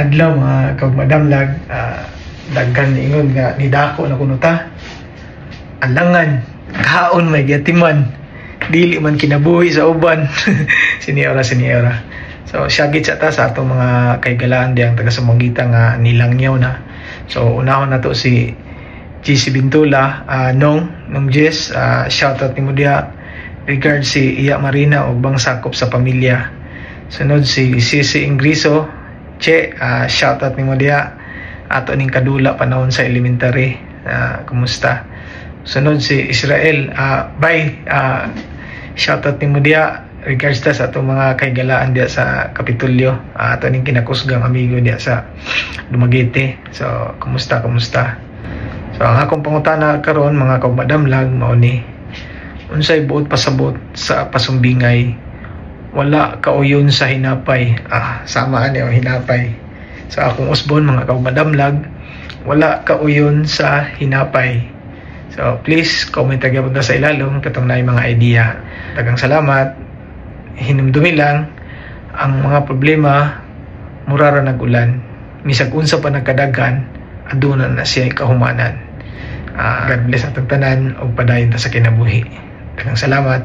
Adlaw, mga kaugmadamlag, daghan ingon nga nidako na kuno ta. Alangan, kaon may giatiman, dili man kinabuhi sa uban. Siniora, siniora. So, syagit sa ta sa atong mga kaigalaan diyang taga Zamboanguita nga nilangyaw na. So, unahon na to si GC Bintula, nong Jess, shoutout nimo diha. Regard si Iya Marina ug bang sakop sa pamilya. Sunod si Sisi Ingriso, Che, shoutout nimo diha. Ato ning kadula panahon sa elementary. Kumusta? Sunod si Israel, bye. Shoutout nimo diha. Regards ta sa atong mga kaigalaan diha sa Kapitolyo. Ato ning kinakusgang amigo diha sa Dumaguete. So, kumusta, kumusta? So, ang akong pangutana karon, mga kaugmadamlag, mao ni: unsay buot pasabot sa pasumbingay "Wala kauyon sa hinapay"? Ah, sama ani o hinapay. Sa akong usbon, mga kaugmadamlag, "Wala kauyon sa hinapay." So, please comment gyapon ta sa ilalom katong naay mga idea. Daghang salamat. Hinumdumi lang ang mga problema, mura ra nag-ulan. Misag unsa pa nagkadaghan, aduna na siya kahumanan. God bless atong tanan ug padayon ta sa kinabuhi. Daghang salamat.